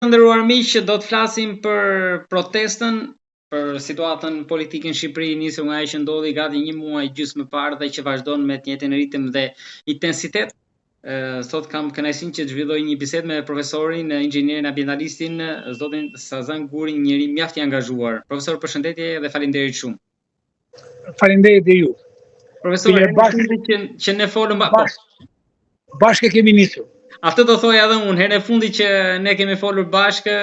Të nderuar miq, do të flasim për protestën, për situatën politike në Shqipëri, nisur nga ajo që ndodhi gati një muaj gjysmë më parë dhe që vazhdon me të njëjtin ritëm dhe intensitet. Sot kam kënaqësinë që të zhvilloj një bisedë me profesorin, inxhinierin ambientalistin, zotin Sazan Guri, një njeri mjaft i angazhuar. Profesor, përshëndetje dhe faleminderit shumë. Faleminderit dhe ju. Profesor, bashkë që, që ne folëm ba... bashkë, bashkë e kemi nisur. Atë do thoja edhe unë, herën e fundit që ne kemi folur bashkë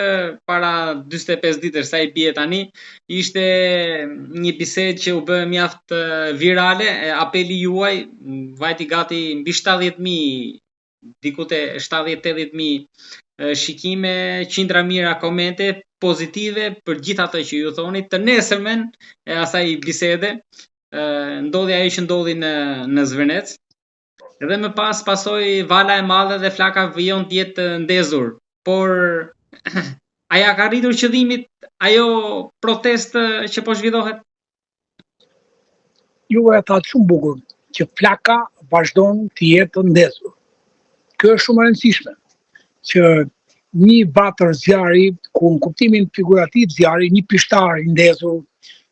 para 45 ditësh sa i bie tani, ishte një bisedë që u bë mjaft virale, apeli juaj vajti gati mbi 70.000 diku te 70-80.000 shikime, qindra mijëra komente pozitive për gjithë ato që ju thoni. Të nesërmen e asaj bisede, ndodhi ajo që ndodhi në në Zvërnec. Dhe më pas pasoi vala e madhe dhe flaka vijon të jetë ndezur. Por a ia ka arritur qëllimit ajo protestë që po zhvillohet? Ju e thatë shumë bukur që flaka vazhdon të jetë ndezur. Kjo është shumë e rëndësishme që një vatër zjarri, ku në kuptimin figurativ zjarri, një pishtar i ndezur,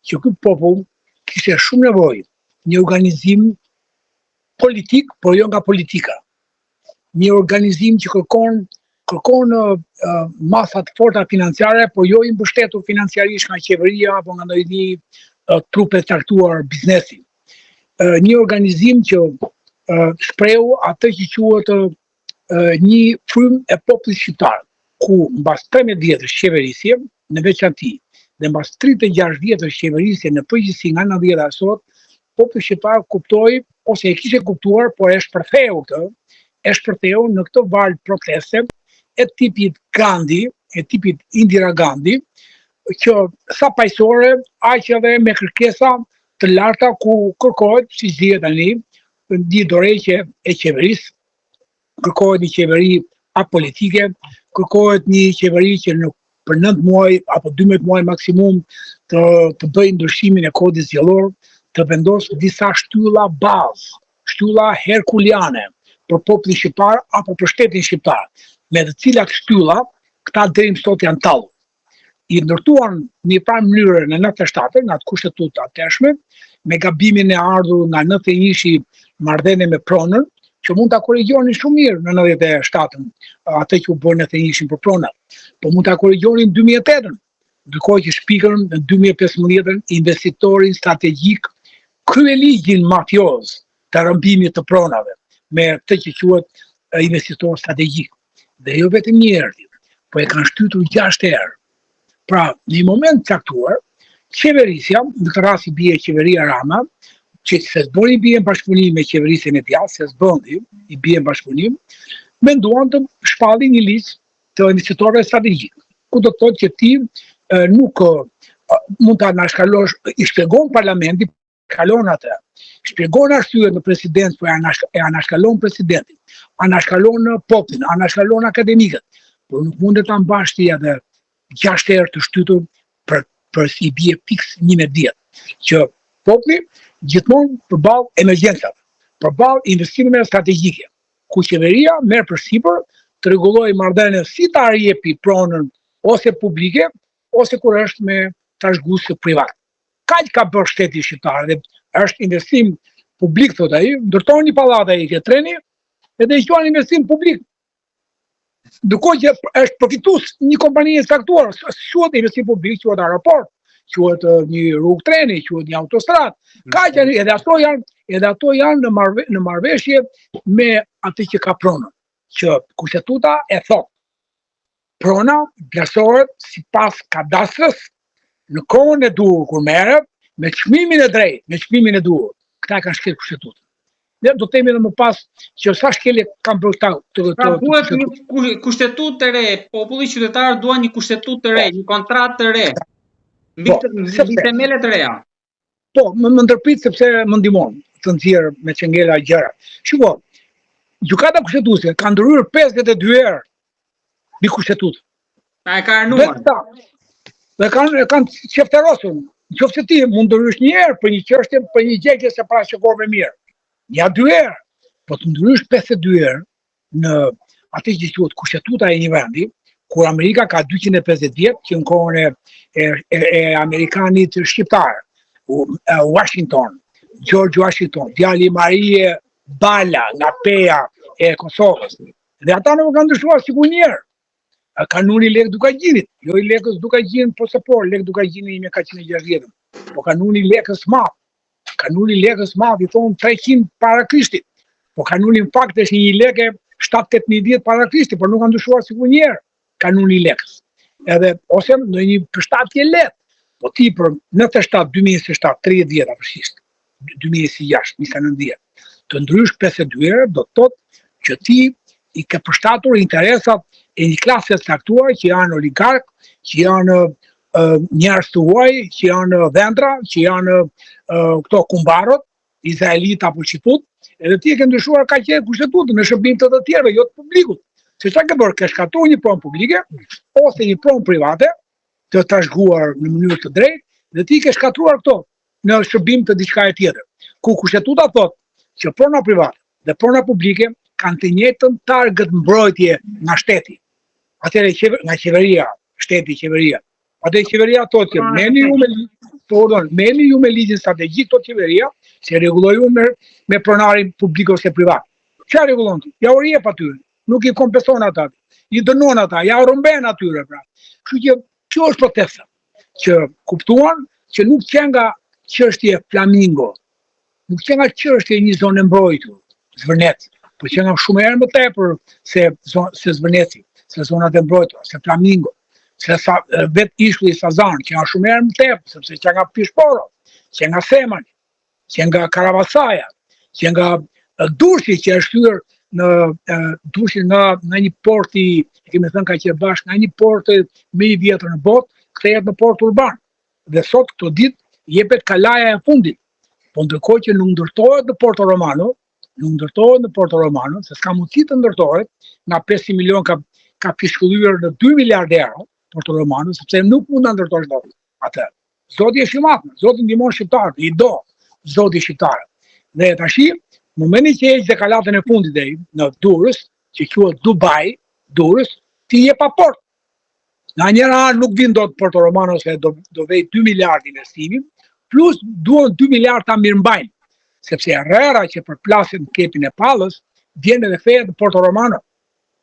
që ky popull kishte shumë nevojë, një organizim politik, por jo nga politika. Një organizim që kërkon kërkon uh, masa të forta financiare, por jo i mbështetur financiarisht nga qeveria apo nga ndonjë uh, trup e caktuar biznesi. Uh, një organizim që uh, shprehu atë që quhet uh, një frymë e popullit shqiptar, ku mbas 13 vjetësh qeverisje në veçanti dhe mbas 36 vjetësh qeverisje në përgjithësi nga 90 e sot, populli shqiptar kuptoi ose e kishte kuptuar, por e shpërtheu këtë, e shpërtheu në këtë valë proteste e tipit Gandhi, e tipit Indira Gandhi, që sa paqësore, aq edhe me kërkesa të larta ku kërkohet, siç dihet tani, një dorëheqje e qeverisë, kërkohet një qeveri apolitike, kërkohet një qeveri që në për 9 muaj apo 12 muaj maksimum të të bëjë ndryshimin e kodit zgjedhor, të vendosë disa shtylla bazë, shtylla herkuliane për popullin shqiptar apo për shtetin shqiptar, me të cilat shtylla këta deri më sot janë tallur. I ndërtuan në një farë mënyre në 97 në atë kushtetutë të atëhershme, me gabimin e ardhur nga 91-shi marrëdhënie me pronën, që mund ta korrigjonin shumë mirë në 97-ën, atë që u bë në 91-shin për pronat, po mund ta korrigjonin në 2008-ën, ndërkohë që shpikën në 2015-ën investitorin strategjik kryeligjin mafioz të rrëmbimit të pronave, me këtë që quhet investitor strategjik. Dhe jo vetëm një herë, po e kanë shtytur 6 herë. Pra, në një moment të caktuar, qeverisja, në këtë rast i bie qeveria Rama, që se s'bën i bie në bashkëpunim me qeverisjen e djathtë, se s'bën i bie në bashkëpunim, menduan të shpallin një ligj të investitorëve strategjik, ku do të thotë që ti nuk mund ta anashkalosh, i shpjegon parlamenti, kalon atë. Shpjegon arsyet në presidencë, po e, anash, e anashkalon presidentin, anashkalon popullin, anashkalon akademikët, por nuk mundet ta mbash ti edhe 6 herë të shtytur për për si bie fiks 11 vjet, që populli gjithmonë përballë emergjencave, përballë investimeve strategjike, ku qeveria merr përsipër të rregullojë marrëdhënien si ta jepi pronën ose publike ose kur është me trashëgues privat. Kaq ka bërë shteti shqiptar dhe është investim publik thotë ai, ndërton një pallat ai ke treni edhe i quan investim publik. Ndërkohë që është përfitues një kompani e caktuar, quhet investim publik, quhet aeroport, quhet një rrugë treni, quhet një autostradë. Mm. Kaq janë edhe ato janë, edhe ato janë në marrë në marrëveshje me atë që ka pronën, që kushtetuta e thotë. Prona vlerësohet sipas kadastrës në kohën e duhur kur merret me çmimin e drejtë, me çmimin e duhur. Këta e kanë shkel kushtetutën. Ne do të themi edhe më pas që sa shkelje kanë bërë këta të të Pra duhet një kushtetutë të re, populli qytetarët duan një kushtetutë të re, po. një kontratë të re. Mbi po, mbi themele të reja. Po, më, më ndërprit sepse më ndihmon të nxjerr me çengela gjëra. Shiko, Gjykata Kushtetuese ka ndërhyrë 52 herë mbi kushtetutë. A e ka rrënuar? Dhe kanë e kanë qefterosur. Në qoftë se ti mund ndërhysh një herë për një çështje, për një gjë që s'e parashikove mirë. Një dy herë, po të ndërhysh 52 herë në atë që quhet kushtetuta e një vendi, Kur Amerika ka 250 vjet që në kohën e e, e, e amerikanit shqiptar, Washington, George Washington, djali i Marie Bala nga Peja e Kosovës. Dhe ata nuk kanë ndryshuar sikur njëherë. Kanuni i Lekë Dukagjinit, jo i Lekës Dukagjin, po se po, Lekë Dukagjini 1460. Po kanuni i Lekës Madh, Kanuni i Lekës Madh i thonë 300 para Krishtit. Po kanuni në fakt është një leke 7-8 vjet para Krishtit, por nuk ka ndryshuar sikur njëherë kanuni i Lekës. Edhe ose në një përshtatje lehtë. Po ti për 97, 2027, 30 vjet afërsisht, 2026, 29 vjet, të ndrysh 52 herë do të thotë që ti i ke përshtatur interesat e një klase të caktuar që janë oligark, që janë njerëz të huaj, që janë dhendra, që janë këto kumbarot, izraelit apo çifut, edhe ti e ke ndryshuar kaq herë kushtetutën në shërbim të të tjerëve, jo të publikut. Se çka ke bërë, ke shkatërruar një pronë publike ose një pronë private të trashëguar në mënyrë të drejtë dhe ti ke shkatërruar këto në shërbim të diçkaje tjetër. Ku kushtetuta thotë që prona private dhe prona publike kanë të njëjtën target mbrojtje nga shteti. Atëherë qever, nga qeveria, shteti, qeveria. Atëherë qeveria thotë që merrni ju me po urdhon, merrni ju me ligjin strategjik thotë qeveria, se rregulloj unë me, me pronarin publik ose privat. Çfarë rregullon ti? Ja u jep atyre, nuk i kompenson ata. I dënon ata, ja u rrëmben atyre pra. Kështu që kjo është protesta që kuptuan që nuk qenka çështje flamingo, nuk qenka çështje një zonë e mbrojtur, Zvërnec, por qenka shumë herë më tepër se se Zvërneci, se zonat e mbrojtura, se flamingo, se sa vetë ishulli Sazan, qenka shumë herë më tepër, sepse qenka Pishë Poro, qenka Semani, qenka Karavasaja, qenka Durrësi që është kthyer në Durrësi nga nga një port i, e kemi thënë kaq herë bashkë, nga një port më i vjetër në botë, kthehet në port urban. Dhe sot këto ditë jepet kalaja e fundit. Po ndërkohë që nuk ndërtohet në Porto Romano, nuk ndërtohet në Porto Romano, se s'ka mundësi të ndërtohet, nga 500 milion ka ka fishkëllyer në 2 miliardë euro Porto Romano, sepse nuk mund ta ndërtosh dot atë. Zoti është i madh, Zoti ndihmon shqiptarët, i do Zoti shqiptarët. Dhe tashi, në momentin që heq dhe kalatën e fundit dhe në Durrës, që quhet Dubai, Durrës, ti je pa port. Nga njëra anë nuk vin dot Porto Romano se do do vej 2 miliard investimi, plus duan 2 miliard ta mirëmbajnë, sepse rëra që përplaset në kepin e Pallës vjen edhe kthehet në Porto Romano.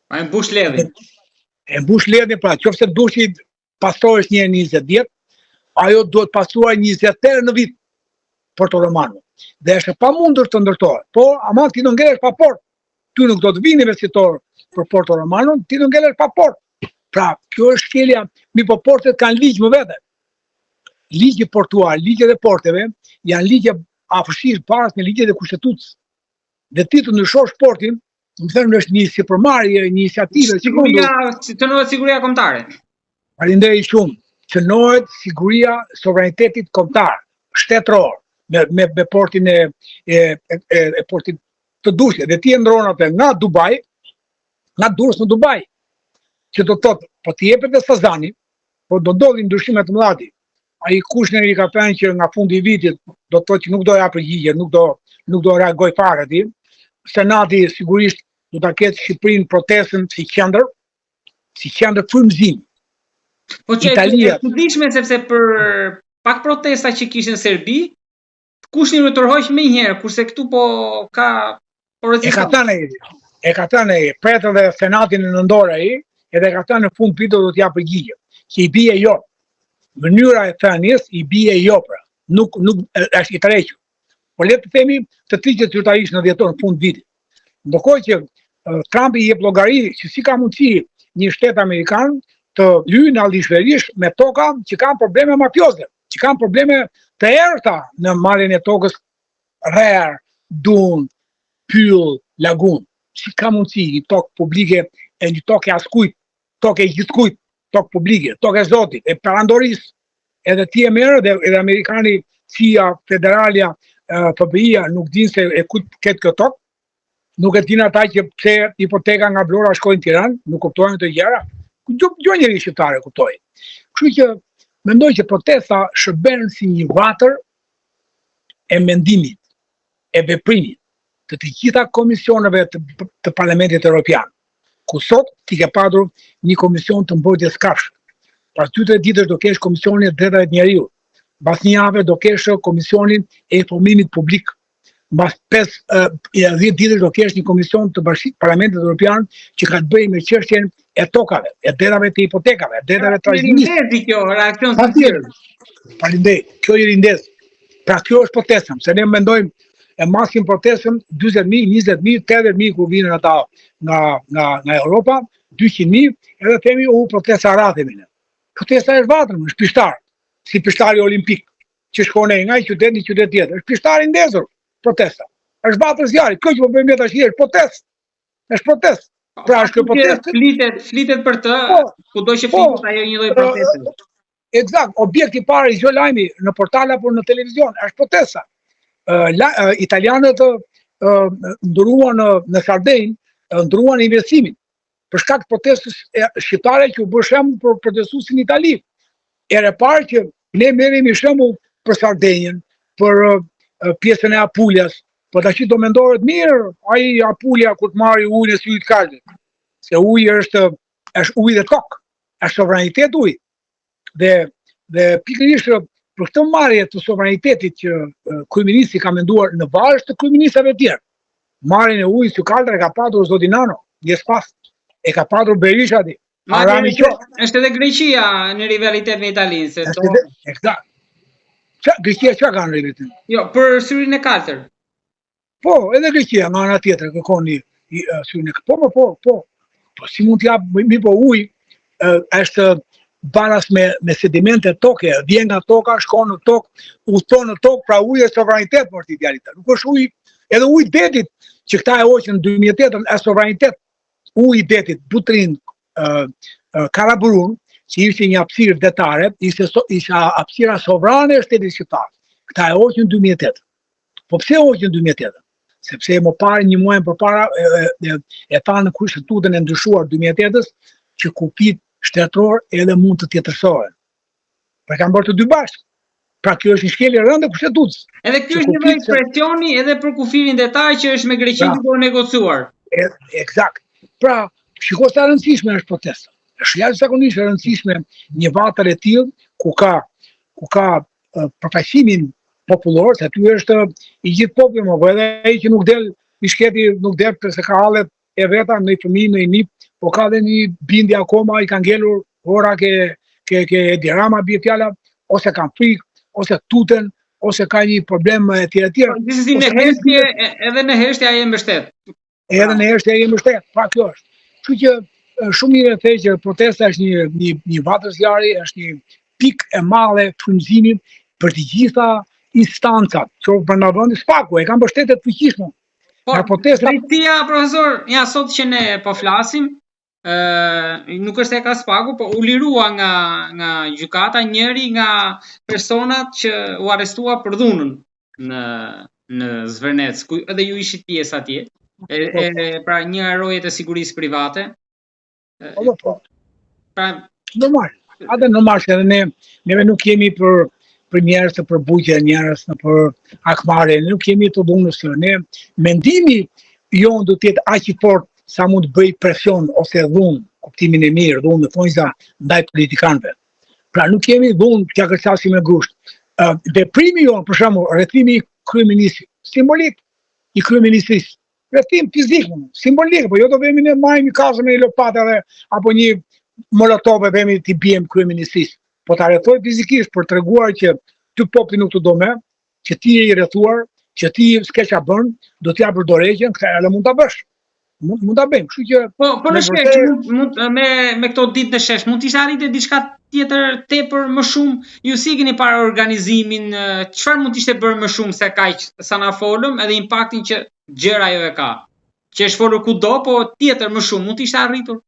A e mbush ledhin? E mbush ledhin, pra, qoftë se Durrësi pastrohet një herë në 20 vjet, ajo duhet pastruar 20 herë në vit Porto Romano. Dhe është e pamundur të ndërtohet. Po, ama ti do ngelesh pa port. Ty nuk do të vinë investitor për Porto Romano, ti do ngelesh pa port. Pra, kjo është shkelja, mirëpo portet kanë ligj më vete. Ligji portuar, ligjet e porteve, janë ligje afërsisht baras me ligjet e kushtetutës. Dhe ti të ndryshosh portin, domethënë është një sipërmarrje, një iniciativë, siguria, cënohet siguria kombëtare. Faleminderit shumë. Cënohet siguria sovranitetit kombëtar, shtetëror, me me me portin e e e, e, e portit të Durrësit dhe ti e ndron atë nga Dubai, nga Durrës në Dubai. Që do të thotë, po të jepet dhe Sazani, po do ndodhin ndryshime të mëdha. Ai Kushneri ka thënë që nga fundi i vitit do të thotë që nuk do jap përgjigje, nuk do nuk do reagoj fare ti. Senati sigurisht do ta ketë Shqipërinë protestën si qendër, si qendër frymëzimi. Po që Italia... e çuditshme sepse për pak protesta që kishin në Serbi, Kushneri u tërhoq menjëherë, kurse këtu po ka po E ka thënë ai, e ka thënë ai, pret edhe Senatin në nëntor ai, edhe ka thënë në fund vitit do të jap përgjigje, që i bie jo. Mënyra e thënies i bie jo pra, nuk nuk është i tërhequr. Po le të themi të tërhiqet zyrtarisht në dhjetor në fund vitit. Ndërkohë që Trumpi i jep llogari që si ka mundësi një shtet amerikan të hyjë në alishverish me toka që kanë probleme mafioze që kanë probleme të errëta në marrjen e tokës rërë, dun, pyll, lagun. Si ka mundësi një tokë publike e një tokë e askujt, tokë e gjithkujt, tokë publike, tokë e Zotit, e perandorisë, edhe ti e merr dhe edhe amerikani CIA, federalja, FBI-a nuk din se e kujt ketë kjo tokë, Nuk e din ata që pse hipoteka nga Vlora shkoi në Tiranë, nuk kuptojnë këto gjëra. Gjë gjë njeri shqiptar e kuptoi. Kështu që mendoj që protesta shërben si një vatër e mendimit, e veprimit të të gjitha komisioneve të, të Parlamentit Evropian. Ku sot ti ke patur një komision të mbrojtjes kafshëve. Pas 2-3 ditësh do kesh komisionin e drejtave të njeriut. Mbas një jave do kesh komisionin e informimit publik. Mbas 5 10 ditësh do kesh një komision të Bashkimit Parlamentit Evropian që ka të bëjë me çështjen e tokave, e drejtave të hipotekave, e drejtave të trashëgimisë. Rilindezi kjo, reaksion social. Faleminderit. Kjo i rindez. Pra kjo është protesta, se ne mendojmë e masim protestën 40.000, 20.000, 80.000 kur vinë ata nga nga nga Europa, 200.000, edhe themi u protesta ra themi ne. Protesta është vatër, është pishtar, si pishtari olimpik që shkon nga një qytet në qytet tjetër. Është pishtar i ndezur protesta. Është vatër zjarri. Kjo që po bëjmë ne tash është protestë. Është protestë. Pra është kjo protestë. Flitet, flitet për të, po, kudo që po, flitet ajo një lloj proteste. Eksakt, objekti i parë i çdo lajmi në portal apo në televizion është protesta. La, italianët ndërruan në në Sardenjë, ndërruan investimin për shkak të protestës shqiptare që u bë shembull për protestuesit në Itali. Hera e parë që ne merremi shembull për Sardenjën, për pjesën e Apulias, po tash do mendohet mirë ai Apulia kur të marrë ujin e syrit kaltër. Se uji është është ujë dhe tokë, është sovranitet uji. Dhe dhe pikërisht për këtë marrje të sovranitetit që kryeministri ka menduar në vazhdë të kryeministrave të tjerë. Marrjen e ujit sykaltër e ka patur zoti Nano, një spas, e ka patur Berisha di. Arami që është edhe Greqia në rivalitet me Italinë, se do. Eksakt. Ça Greqia çka ka në rivalitet? Jo, për syrin e kaltër. Po, edhe Greqia nga ana tjetër kërkon një syrin e po, po, po, po. Po si mund t'jap mi po ujë është baras me me sedimente toke, vjen nga toka, shkon në tokë, udhëton në tokë, pra uji është sovranitet për ti djalit. Nuk është ujë, edhe uji i detit që këta e hoqën në 2008-ën është sovranitet. Uji i detit, Butrint, Karaburun, që ishte një hapësirë detare, ishte ishte hapësira sovrane e shtetit shqiptar. Këta e hoqën në 2008. Po pse e hoqën në 2008? Sepse më parë një muaj më përpara e, e, e thanë në kushtetutën e ndryshuar 2008-ës që kufijtë shtetëror edhe mund të tjetërsohen. Pra kanë bërë të dy bashkë. Pra kjo është një shkelje e rëndë e kushtetutës. Edhe ky është një lloj presioni edhe për kufirin detar që është me Greqinë pra, duke u negociuar. E, eksakt. Pra, shiko sa e rëndësishme është protesta. Është jashtëzakonisht e rëndësishme një vatër e tillë ku ka ku ka përfaqësimin popullor, se aty është i gjithë populli, më po edhe ai që nuk del, i shkreti nuk del se ka hallet e veta në fëmijë, në nip, po ka dhe një bindje akoma i ka ngelur ora ke ke ke Edi Rama bie fjala ose kanë frikë, ose tuten, ose ka një problem e tjera e tjera. Po, gjithsesi në heshtje, edhe në heshtje ai e mbështet. Edhe në heshtje ai e mbështet, pra kjo është. Kështu që shumë mirë e the që protesta është një një një vatër zjarri, është një pikë e madhe frymëzimi për të gjitha instancat, qoftë brenda vendit, SPAK-u e ka mbështetje të fuqishme. Po, nga protesta drejtësia, profesor, ja sot që ne po flasim, ë nuk është se e ka SPAK-u, po u lirua nga nga gjykata njëri nga personat që u arrestua për dhunën në në Zvërnec, ku edhe ju ishit pjesë atje. E, po, e, po. pra një nga rojet e sigurisë private. Po, po, po. Pra normal. Atë normal se edhe ne neve nuk jemi për për njerëz të përbuzje, njerëz në për hakmarrje, ne nuk jemi të dhunës, ne mendimi jonë do të jetë aq i fortë sa mund të bëjë presion ose dhunë, kuptimin e mirë, dhunë në thonjza ndaj politikanëve. Pra nuk jemi dhunë t'ia kërcasim me grusht. Uh, veprimi jonë, për shembull, rrethimi i kryeministrit, simbolik i kryeministrisë, rrethim fizik, simbolik, po jo do vemi ne marrim një kazëm me një lopatë edhe apo një molotov e vemi t'i biem kryeministrisë. Po ta rrethoj fizikisht për treguar që ty populli nuk të do më, që ti je i rrethuar, që ti s'ke ç'a bën, do të japësh dorëheqjen, këtë edhe mund ta bësh. Mund mund ta bëjmë, kështu që Po, po në shesh, mund, mund me me këto ditë në shesh, mund të ishte arritur diçka tjetër tepër më shumë. Ju si keni parë organizimin, çfarë mund të ishte bërë më shumë se kaq sa na folëm, edhe impaktin që gjëra ajo e ka. Që është folur kudo, po tjetër më shumë mund të ishte arritur.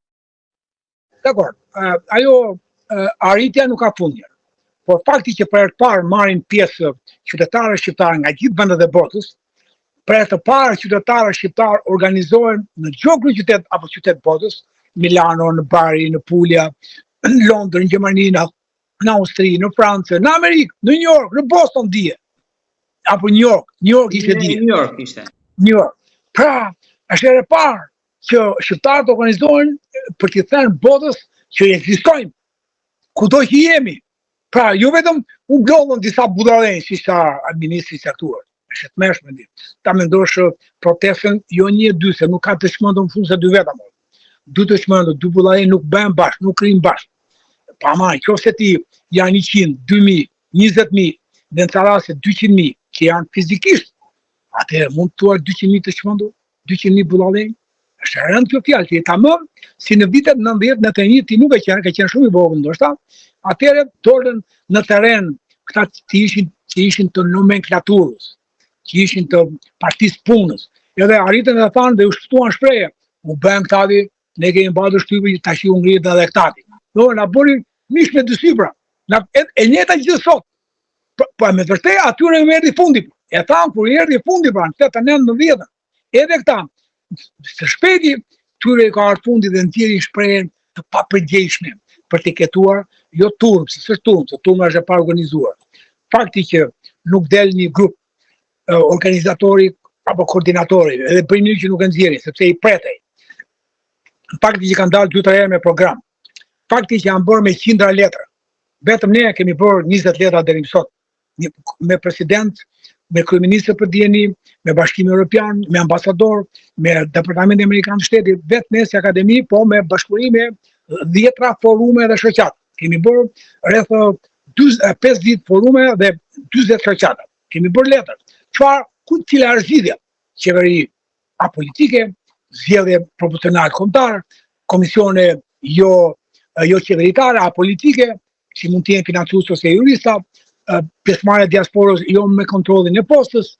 Dakor, uh, ajo uh, arritja nuk ka fund. Por fakti që për herë të parë marrin pjesë qytetarë shqiptarë nga gjithë vendet e botës, për herë të parë qytetarë shqiptarë organizohen në çdo kryeqytet apo qytet botës, Milano, në Bari, në Puglia, në Londër, në Gjermani, në, në Austri, në Francë, në Amerikë, në New York, në Boston dje. Apo New York, New York ishte dje. New York ishte. New York. Pra, është hera e parë. që shqiptarët të organizohen për t'i thënë botës që ekzistojmë, kudo që jemi. Pra, jo vetëm u mblodhën disa budallenj, si tha ministri i caktuar. Është e tmerrshme mendim. Ta mendosh protestën jo një e dy, se nuk ka të çmendur më shumë se dy veta. Dy të çmendur, dy budallenj nuk bëhen bashkë, nuk rrinë bashkë. Pa ma, qoftë se ti janë 100, 2000, 20000, dhe në ca raste 200.000 që janë fizikisht, atëherë mund të thuash 200.000 të çmendur, 200.000 budallenj. Është e rëndë kjo fjalë, ti tamam si në vitet 90 91 ti nuk e qenë, ke qenë shumë i vogël ndoshta. Atëherë dolën në terren këta që ishin që ishin të nomenklaturës, që ishin të partisë punës. Edhe arritën dhe thanë dhe u shtuan shprehje. U bën këta di, ne kemi mbajtur shtypin që tash u ngritën edhe këta di. Do na bënin mish me dy sy pra. Na e, e njëjta gjë sot. Po, po me të vërtetë atyre u erdhi fundi. E thanë kur i erdhi fundi pra në 89 90. Edhe këta së shpejti tyre i ka ardhur fundi dhe nxjerrin shprehje të papërgjegjshme për të ketuar jo turmë, se s'është turmë, se turma është e paorganizuar. Fakti që nuk del një grup organizatori apo koordinatori, edhe bëjnë mirë që nuk e nxjerrin, sepse i pretej. Fakti që kanë dalë 2-3 herë me program. Fakti që janë bërë me qindra letra. Vetëm ne kemi bërë 20 letra deri më sot një, me president, me kryeministër për dijeni, me Bashkimin Evropian, me ambasador, me Departamentin Amerikan të Shtetit, vetë ne si akademi, po me bashkëpunim me dhjetra forume dhe shoqata. Kemi bërë rreth 50 forume dhe 40 shoqata. Kemi bërë letër. Çfarë, ku cila është zgjidhja? Qeveri apolitike, zgjedhje proporcionale kombëtare, komisione jo jo qeveritare, apolitike, që mund të jenë financues ose jurista, pjesëmarrja e diasporës jo me kontrollin e postës,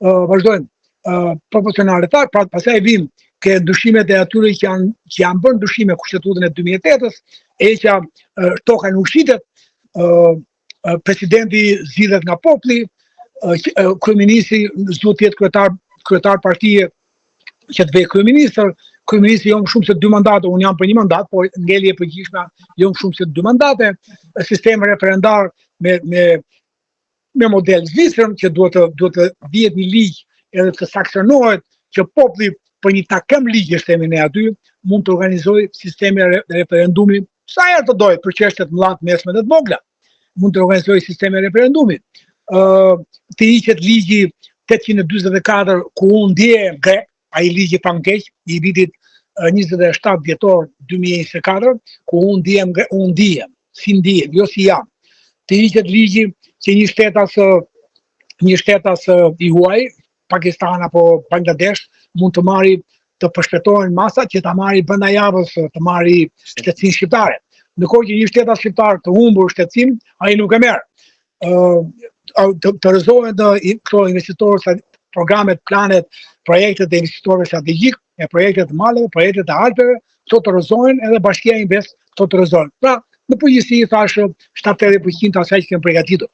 vazhdojmë proporcionale tha, pra pastaj vim ke ndryshimet e atyre që janë që janë bërë ndryshime kushtetutën e 2008-ës, e që toka nuk shitet, presidenti zgjidhet nga populli, kryeministri s'duhet të jetë kryetar kryetar partie që të bëjë kryeministër, kryeministri jo më shumë se dy mandate, unë jam për një mandat, por ngeli e përgjithshme jo më shumë se dy mandate, sistem referendar me me me model Zvicrën që duhet të duhet të vihet një ligj edhe të sanksionohet që populli për një takim ligjesh themi ne aty mund të organizojë sistemin e referendumit sa herë të dojë për çështje të mëdha, të mesme dhe të vogla. Mund të organizojë sistemin e referendumit. Ë uh, të hiqet ligji 844 ku unë ndjehem grek, ai ligji famëkeq i vitit 27 dhjetor 2024, ku unë ndihem unë ndihem, si ndihem, jo si jam. Të hiqet ligji që një shtetas një shtetas i huaj, Pakistan apo Bangladesh mund të marri të përshpejtohen masat që ta marri brenda javës të marri shtetësinë shqiptare. Ndërkohë që një shtetas shqiptar të humbur shtetësinë, ai nuk e merr. Ë të, të rrëzohen të këto investitorë programet, planet, projektet e investitorëve strategjik, e projektet e maleve, projektet e Alpeve, këto të rrëzohen edhe Bashkia Invest këto të rrëzohen. Pra, në përgjithësi thashë 70% të asaj që kemi përgatitur.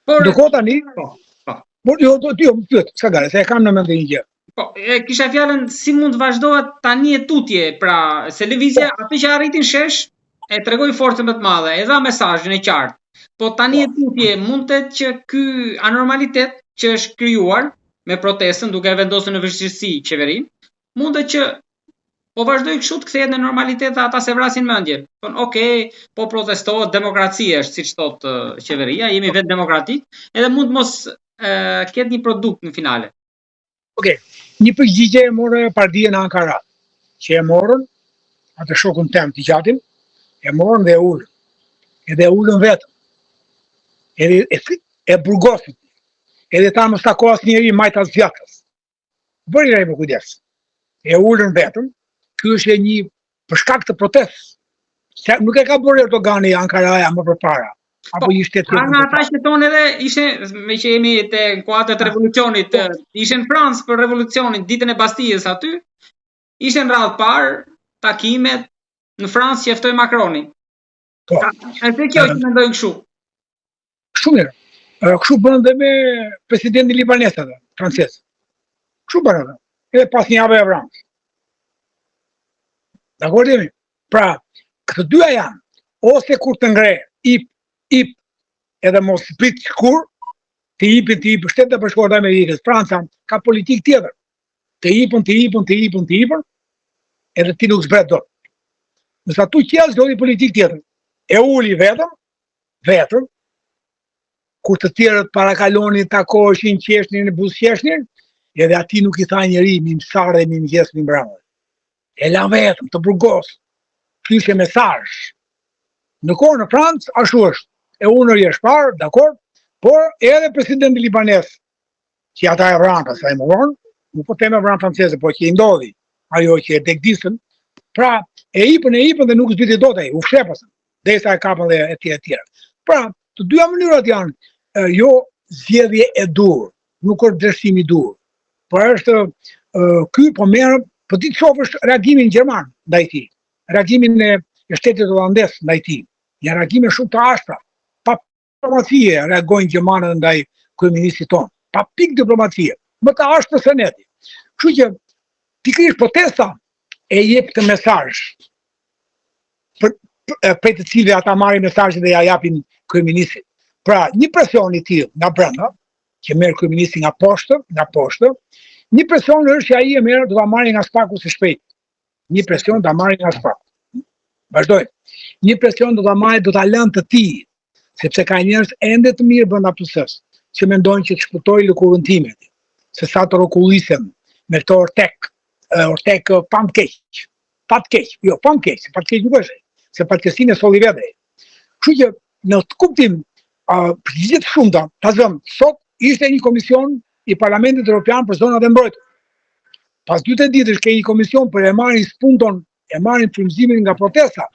Por ndërkohë tani, po, po. Por jo, do të jo, më pyet, s'ka gare, se e kam në mend një gjë. Po, e kisha fjalën si mund të vazhdohet tani e tutje, pra se lëvizja po. atë që arriti në shesh e tregoi forcën më të madhe, e dha mesazhin e qartë. Po tani e po. tutje mund të që ky anormalitet që është krijuar me protestën duke e vendosur në vështirësi qeverinë, mundet që po vazhdoi kështu të kthehet në normalitet dhe ata s'e vrasin mendjen. Thonë, ok, po protestohet, demokraci është, siç thotë qeveria, jemi vend demokratik, edhe mund të mos e, ketë një produkt në finale. Ok, një përgjigje e morën pardje në Ankara, që e morën, atë shokun tem të gjatin, e morën dhe e ulën. Edhe e ulën vetëm. Edhe e, e burgosën. Edhe tha mos tako asnjeri majtas djathtas. Vëri re me kujdes. E ulën vetëm, ky është një për shkak të protestës. Se nuk e ka bërë Erdogani Ankaraja më përpara. Apo po, një shtet tjetër. Nga ata që thonë edhe ishe me që jemi te në kuadër të revolucionit, po. ishe në Francë për revolucionin ditën e Bastijës aty. Ishte në radhë parë takimet në Francë që e ftoi Macroni. Po. Është kjo që mendojnë kështu. Shumë mirë. Kështu bënë dhe me presidentin libanez edhe, francez. Kështu bënë edhe. Edhe pas një jave e vranë. Dakord jemi? Pra, këto dyja janë, ose kur të ngre, ip, ip, edhe mos prit kur, të ipin, të ipin, Shtetet e Bashkuara të Amerikës, Franca, ka politikë tjetër. Të ipën, të ipën, të ipën, të ipën. Edhe ti nuk zbret dot. Ndërsa Turqia zgjodhi politikë tjetër. E uli vetëm, vetëm, kur të tjerët parakalonin, takoheshin, qeshnin, buzëqeshnin, edhe atij nuk i tha njeri, mirëserdhe, mirëmëngjes, mirëmbrëma. E la vetëm, të burgos. Ky ishte mesazh. Ndërkohë në Francë, ashtu është. E urdhri është parë, dakord, por edhe presidenti libanez, që ata e vranë, pastaj më vonë, nuk po them e vranë francezët, por që i ndodhi, ajo që e degdisën, pra e hipën, e hipën dhe nuk zbriti dot ai, u fsheh pastaj, derisa e kapën dhe e tjera e tjera. Pra, të dyja mënyrat janë jo zgjedhje e duhur, nuk është vlerësim i duhur, por është ky po merr, po ti të shofësh reagimin gjerman ndaj tij, reagimin e shtetit holandez ndaj tij. Janë reagime shumë të ashpra, pa diplomacie reagojnë gjermanët ndaj kryeministrit tonë, pa pikë diplomacie, më të ashpër se ne. Kështu që pikërisht protesta e jep këtë mesazh për prej të cilëve ata marrin mesazhin dhe ja japin kryeministrit. Pra, një presion i tillë nga brenda, që merr kryeministri nga poshtë, nga poshtë, një presion është që ai e merr do ta marrë nga SPAK-u së shpejti. Një presion do ta marrë nga SPAK-u. Vazhdoj. Një presion do ta marrë, do ta lënë të tij, sepse ka njerëz ende të mirë brenda PS-së, që mendojnë që të shpëtoj lëkurën time, se sa të rrokullisem me këto ortek, ortek famkeq, fatkeq, jo famkeq, se fatkeq nuk është, se fatkeqësinë e solli vetë. Kështu që në këtë kuptim, përgjigje të shumta, ta zëmë, sot ishte një komision i Parlamentit Evropian për zonat e mbrojtura. Pas 2-3 ditësh ke një komision për e marrin spunton, e marrin frymëzimin nga protesta.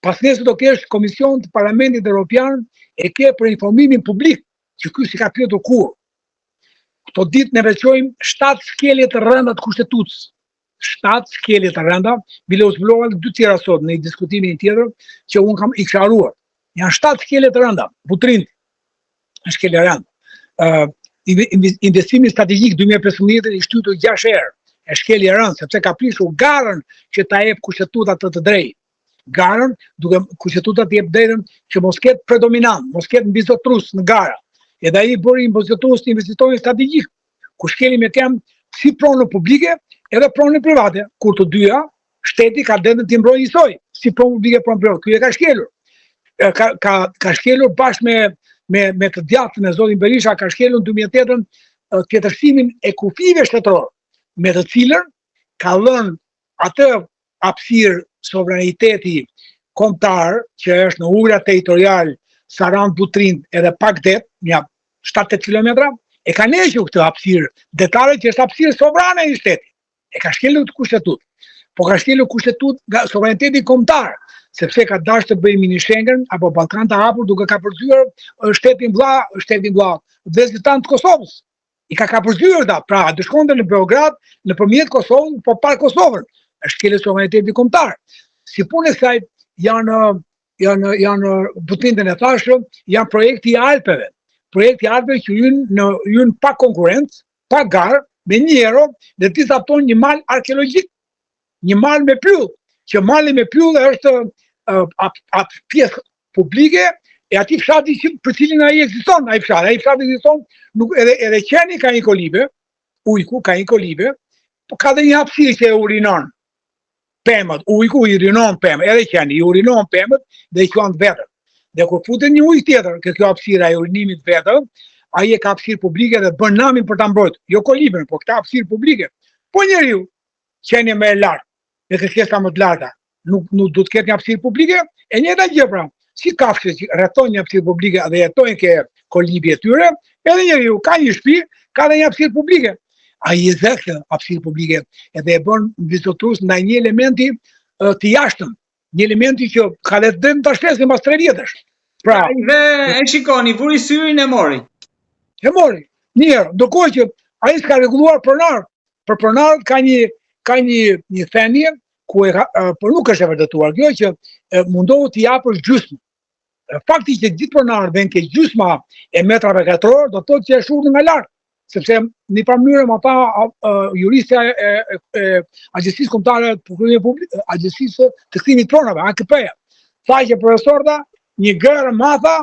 Pasnesër do kesh komision të Parlamentit Evropian e ke për informimin publik, që ky s'i ka pyetur kurrë. Këto ditë ne veçojmë 7 shkelje të rënda të kushtetutës. 7 shkelje të rënda, bile u zbulova edhe dy tjera sot në një diskutimin tjetër që unë kam i kisha harruar. Janë 7 shkelje të rënda, Butrinti, është shkelje e rëndë. Uh, investimi strategjik 2015 i shtytur 6 herë, është shkelje e rëndë, sepse ka prishur garën që ta jep kushtetuta të të drejtë. Garën, duke kushtetuta të jep drejtën që mos ketë predominant, mos ketë mbizotërues në gara. Edhe ai bëri mbizotërues të investitorin strategjik, ku shkeli me këmbë si pronën publike edhe pronën private, kur të dyja shteti ka drejtën t'i mbrojë njësoj, si pronë publike pronë private. Ky e ka shkelur. Ka ka ka shkelur bashkë me me me të djathtën e zotin Berisha ka shkelur në 2008-ën tjetërsimin e kufijve shtetëror, me të cilën ka dhënë atë hapësirë sovraniteti kombëtar që është në ujëra territorial Sarandë Butrint edhe pak det, nja 7-8 kilometra, e ka hequr këtë hapësirë detare që është hapësirë sovrane e një shteti. E ka shkelur këtë kushtetutë. Po ka shkelur kushtetutë nga sovraniteti kombëtar, sepse ka dashur të bëjë mini Schengen apo Ballkan të hapur duke kapërcyer shtetin vlla, shtetin vlla, vëllezërit tanë të Kosovës. I ka kapërcyer ata, pra do shkonte në Beograd nëpërmjet Kosovës, po pa Kosovën. Është shkelje sovraniteti kombëtar. Si punë e kësaj janë janë janë Butrintin e thashë, janë projekti i Alpeve. Projekti i Alpeve që hyn në hyn pa konkurrencë, pa garë, me një euro dhe ti zapton një mal arkeologjik, një mal me pyll, që mali me pyll është atë pjesë publike e atij fshati që për cilin ai ekziston, ai fshat, ai fshat ekziston, nuk edhe edhe qeni ka një kolibe, ujku ka një kolibe, po ka dhe një hapësirë që e urinon pemët, ujku i urinon pemët, edhe qeni i urinon pemët dhe i quan të vetën. Dhe kur futet një ujk tjetër, ke kjo hapësira e urinimit vetëm, ai e ka hapësirë publike dhe bën namin për ta mbrojtur. Jo kolibën, por këtë hapësirë publike. Po njeriu, qenie më e lartë, me kërkesa më të larta, nuk nuk duhet të ketë një hapësirë publike, e njëjta gjë pra, si kafshët që rrethojnë një hapësirë publike dhe jetojnë ke kolibi e tyre, edhe njeriu ka një shtëpi, ka dhe një hapësirë publike. Ai e zë këtë hapësirë publike edhe e bën mbizotërues ndaj një elementi të jashtëm, një elementi që ka dhe të drejtën ta shesë mbas 3 vjetësh. Pra, dhe e shikoni, vuri syrin e mori. E mori. Mirë, ndërkohë që ai s'ka rregulluar pronarët. Për pronarët ka një ka një një thënie ku e ka, por nuk është e vërtetuar kjo që mundohu t'i japësh gjysmë. Fakti që gjithë pronarët vënë ke gjysma e metrave katror, do të thotë që është urdhër nga lart, sepse në një farë mënyre më tha juristja e, e, e Agjencisë Kombëtare të Prokurimit Publik, Agjencisë të Kthimit të Pronave, AKP-ja. Tha që profesor tha, një gërmë tha,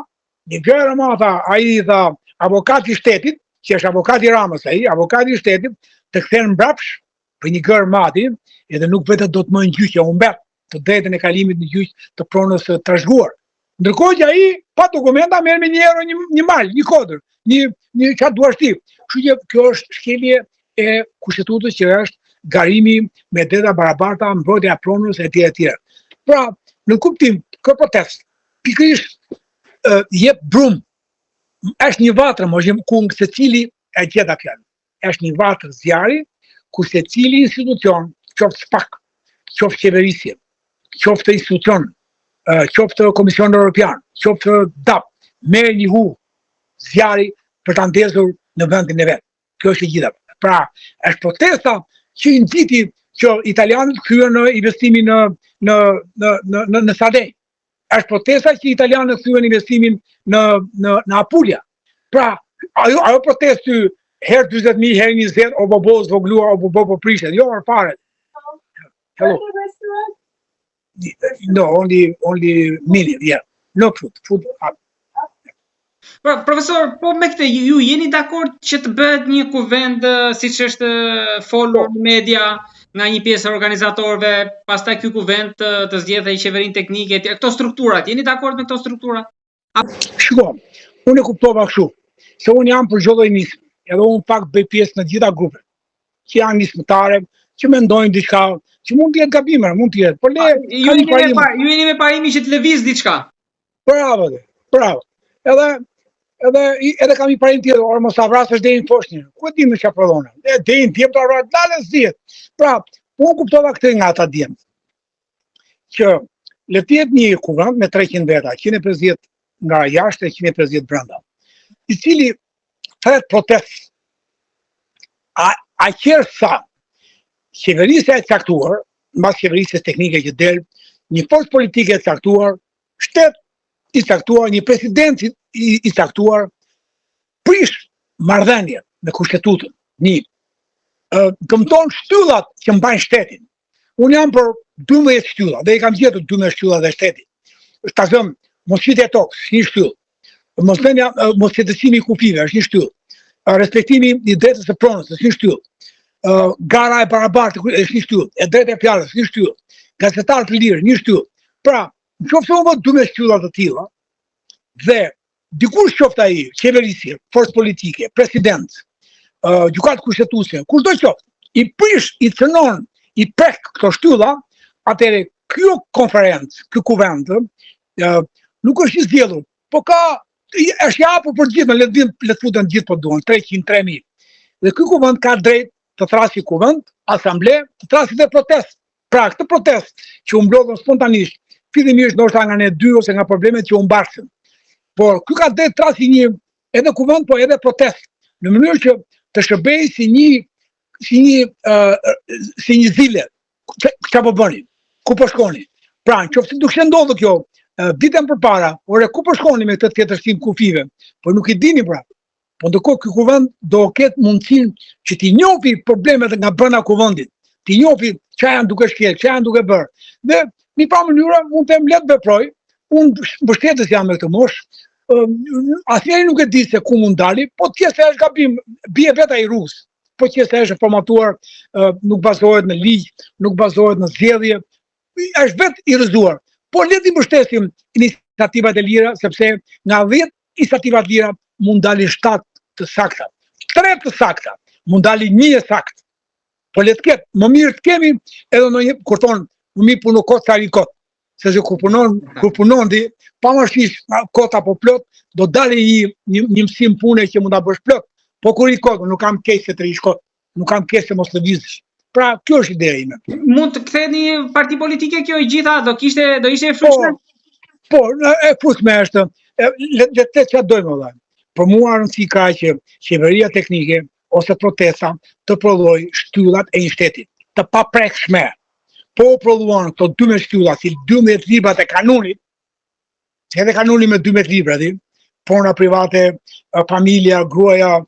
një gërmë tha, ai tha avokati i shtetit, që është avokati i Ramës ai, avokati i shtetit, të kthen mbrapsh. Për një gërmë mati, edhe nuk vetet dot më në gjyq, e humbet të drejtën e kalimit në gjyq të pronës së trashëguar. Ndërkohë që ai pa dokumenta merr me një euro një, një mal, një kodër, një një çfarë duash ti. Kështu që kjo është shkelje e kushtetutës që është garimi me drejta barabarta, mbrojtja e pronës etj etj. Pra, në kuptim, kjo protestë pikërisht jep brum. Është një vatër, më është ku secili e gjeta fjalën. Është një vatër zjarri ku secili institucion, qoftë SPAK, qoftë qeverisje, qoftë institucion, qoftë Komisioni Evropian, qoftë DAP, merr një hu zjarri për ta ndezur në vendin e vet. Kjo është e gjitha. Pra, është protesta që i nxiti që italianët kthyen në investimin në në në në në, në Sardenjë. Është protesta që italianët kthyen investimin në në në Apulia. Pra, ajo ajo protestë herë 40000, herë 20, o bo bo zvoglua, o bo bo po prishet. Jo, fare. Hello. No, only only minute, yeah. No food, food up. Pra, profesor, po me këtë ju jeni dakord që të bëhet një kuvend siç është folur po. në media nga një pjesë e organizatorëve, pastaj ky kuvend të, të zgjedhë qeverinë teknike etj. Këto strukturat, jeni dakord me këto struktura? A... Shiko, unë e kuptova kështu, se unë jam për çdo lloj nisme, edhe unë pak bëj pjesë në gjitha grupet, që janë nismëtare, që mendojnë diçka, që mund të jetë gabim, mund të jetë, por le ju jeni me pa, ju jeni me parimin që të lëviz diçka. Bravo, bravo. Edhe edhe edhe kam një parim tjetër, or mos ta vrasësh dehin foshnjë. Ku e dimë çfarë prodhon? E dehin djem ta vras, dalë s'dihet. Pra, po unë kuptova këtë nga ata djem. Që le të jetë një kuvend me 300 veta, 150 nga jashtë e 150 brenda, i cili thërret protestë a aq herë sa qeverisja e caktuar, mbas qeverisjes teknike që del, një forcë politike e caktuar, shtet i caktuar, një president i, i caktuar, prish marrëdhëniet me kushtetutën. Një, dëmton shtyllat që mbajnë shtetin. Unë jam për 12 shtylla dhe i kam gjetur 12 shtyllat e shtetit. Ta zëmë, mosshitja e tokës, një shtyllë. Mosdhënia, mosqetësimi i kufijve, është një shtyllë. Respektimi i drejtës së pronës, është një shtyllë. Gara e barabartë është një shtyllë. E drejta e fjalës, një shtyllë. Gazetarë të lirë, një shtyllë. Pra, në qoftë se unë vë 12 shtylla të tilla dhe dikush qoftë ai, qeverisje, forcë politike, president, gjykatë kushtetuese, kushdo qoftë, i prish, i cënon, i prek këto shtylla, atëherë kjo konferencë, ky kuvend, nuk është i zgjedhur, po ka është i hapur për të gjithë, le të vinë, le të futen të gjithë po duan, 300, 3000. Dhe ky kuvend ka drejt të thrasi kuvend, asamble, të thrasi dhe protestë. Pra, këtë protestë që u mblodhën spontanisht, fillimisht ndoshta nga ne dy ose nga problemet që u mbartën. Por ky ka drejt të thrasi një edhe kuvend, po edhe protestë, në mënyrë që të shërbejë si një si një uh, si një zile. Çfarë po bëni? Ku po shkoni? Pra, në qoftë se do kishte ndodhur kjo, vite më përpara, ore ku po shkoni me këtë tjetërsim kufijve? Po nuk i dini pra. Po ndërkohë ky kuvend do ketë mundësinë që t'i njofi problemet nga brenda kuvendit, t'i njofi çfarë janë duke shkel, çfarë janë duke bërë. Dhe në një farë mënyre mund të them le të veproj, unë mbështetës jam me këtë moshë, asnjëri nuk e di se ku mund dali, po të qe se është gabim, bie vetë ai rrugës, po qe se është formatuar, nuk bazohet në ligj, nuk bazohet në zgjedhje, është vetë i rrëzuar. Po le t'i mbështesim iniciativat e lira, sepse nga 10 iniciativa të lira mund dalin 7 të sakta, 3 të sakta, mund dalin një e saktë. Po le të ketë, më mirë të kemi edhe ndonjë kur thonë, më mirë puno kot sa rri kot. Se se kur punon, kur punon ti, pavarësisht kot apo plot, do dalë një një, një mësim pune që mund ta bësh plot. Po kur rri kot, nuk kam keq se të rrish kot. Nuk kam keq se mos lëvizësh. Pra, kjo është ideja ime. Mund të kthehet në një parti politike kjo e gjitha, do kishte do ishte e frutshme? Po, po e frutshme është. E, le le të çfarë dojmë vëlla. Për mua rëndësi ka që qeveria teknike ose protesta të prodhojë shtyllat e një shteti të paprekshme. Po u prodhuan këto 12 shtylla si 12 librat e kanunit, Se edhe kanuni me 12 libra, di, prona private, familja, gruaja,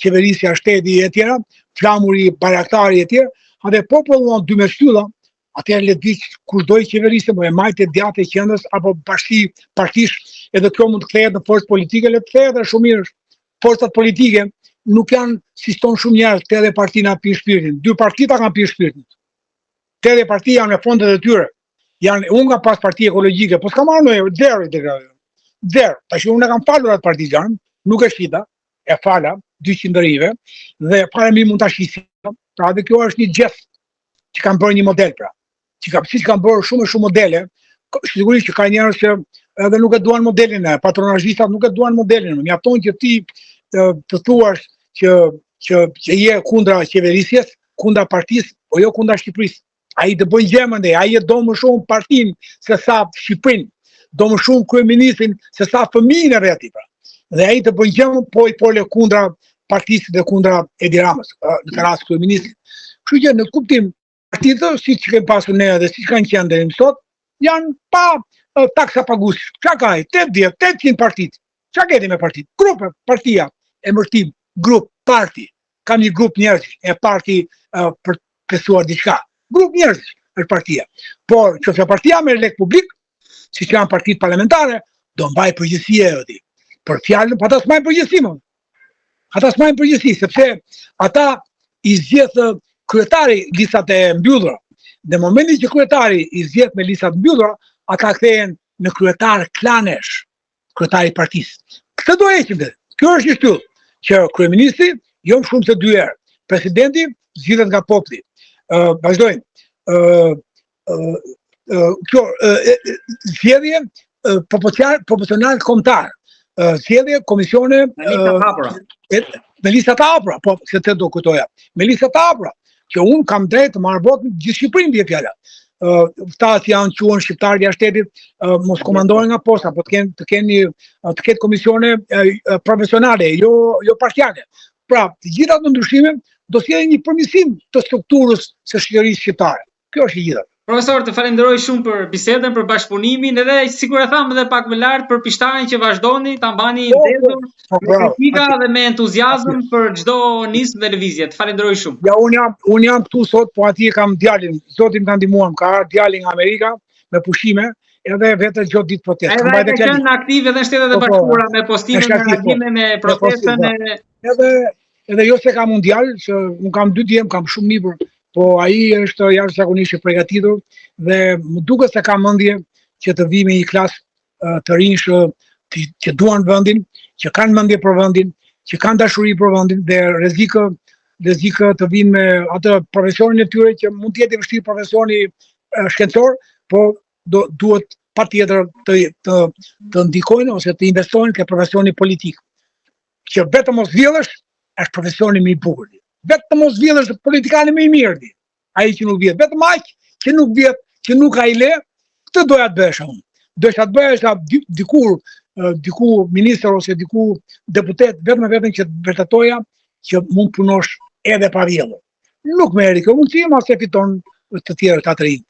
qeverisja, shteti e tjera, flamuri, bajraktari e tjera, dhe po prodhuan 12 shtylla, atëherë le të vijë kushdo i qeverisë, po e majtë e djathtë e qendrës apo bashkësi partish, edhe kjo mund të kthehet në forcë politike, le të kthehet, është shumë mirë. Forcat politike nuk janë siç thonë shumë njerëz, 80 parti na pinë shpirtin. Dy parti ta kanë pirë shpirtin. 80 parti janë me fondet e tyre. Janë unë kam pas parti ekologjike, po s'kam marrë ndonjë zero i deklaroj. Zero. Tash unë e kam falur atë parti janë, nuk e shita, e fala 200 të rinjve dhe fare mirë mund ta shisja. Pra dhe kjo është një gjest që kam bërë një model pra. Që kam siç kam bërë shumë e shumë modele, sigurisht që ka njerëz që edhe nuk e duan modelin e patronazhistat nuk e duan modelin. Mjafton që ti të, të thuash që që që je kundra qeverisjes, kundra partisë, po jo kundra Shqipërisë. Ai të bën gjë mandej, ai e do më shumë partinë se sa Shqipërinë, do më shumë kryeministrin se sa fëmijën e vet pra. Dhe ai të bën gjë po i fole kundra partisë dhe kundra Edi Ramës, në këtë rast kryeministrit. Kështu që në kuptim partitë siç kemi pasur ne dhe siç kanë qenë deri më sot, janë pa taksa pagues. Çka ka ai? 80, 800 partitë. Çka ke ti me partitë? Grupe, partia, emërtim, grup, parti. Kam një grup njerëzish, e parti uh, për të festuar diçka. Grup njerëzish është partia. Por nëse partia merr lek publik, siç janë partitë parlamentare, do mbaj përgjegjësi ajo ti. Për fjalën, po ata s'mbajnë përgjegjësi më. Ata s'mbajnë përgjegjësi, sepse ata i zgjedh kryetari listat e mbyllura. Në momentin që kryetari i zgjedh me listat mbyllura, ata kthehen në kryetar klanesh, kryetari i partisë. Këtë do heqim dhe. Kjo është një shtyllë që kryeministri jo më shumë se dy herë, presidenti zgjidhet nga populli. Ë uh, vazhdojmë. Ë uh, uh, kjo uh, zgjedhje proporcional proporcional kombëtar. Zgjedhje komisione me lista të hapura. Me lista të hapura, po se të do kujtoja. Me lista të hapura, që un kam drejt të marr votë në gjithë Shqipërinë bie fjala. Ë këta që janë quhen shqiptarë jashtë shtetit, mos komandohen nga posta, po të kenë të kenë të ketë komisione profesionale, jo jo partiake. Pra, të gjitha ato ndryshime do sjellin një përmirësim të strukturës së shoqërisë shqiptare. Kjo është e gjitha. Profesor, të falenderoj shumë për bisedën, për bashkëpunimin edhe sikur e thamë edhe pak më lart për pishtarin që vazhdoni ta mbani po, po, ndezur po, me kritika dhe me entuziazëm për çdo nismë dhe lëvizje. Të falenderoj shumë. Ja un jam un jam këtu sot, po atje kam djalin. Zoti më ka ndihmuar, më ka ardhur djali nga Amerika me pushime, edhe vete çdo ditë protestë. Edhe ka qenë aktiv edhe në Shtetet e po, po, Bashkuara me postime, me po. reagime, me protestën e edhe edhe jo se kam un djalë, që un kam dy djem, kam shumë nipër, po ai është jashtëzakonisht i përgatitur dhe më duket se ka mendje që të vijë me një klasë të rinjsh që, që duan vendin, që kanë mendje për vendin, që kanë dashuri për vendin dhe rrezik rrezik të vinë me atë profesionin e tyre që mund të jetë i vështirë profesioni shkencor, po do duhet patjetër të të të ndikojnë ose të investojnë ke profesioni politik. Që vetëm mos vjellësh është profesioni më i bukur. Vetëm mos vjedhësh është politikani më i mirë di. Ai që nuk vjedh, vetëm aq që nuk vjedh, që nuk ka hile, këtë doja të bëhesha unë. Doja të bëhesha dikur diku ministër ose diku deputet, vetëm e vetëm që të vërtetoja që mund të punosh edhe pa vjedhur. Nuk më erdhi kjo mundësi, mase fiton të tjerë të rinjtë.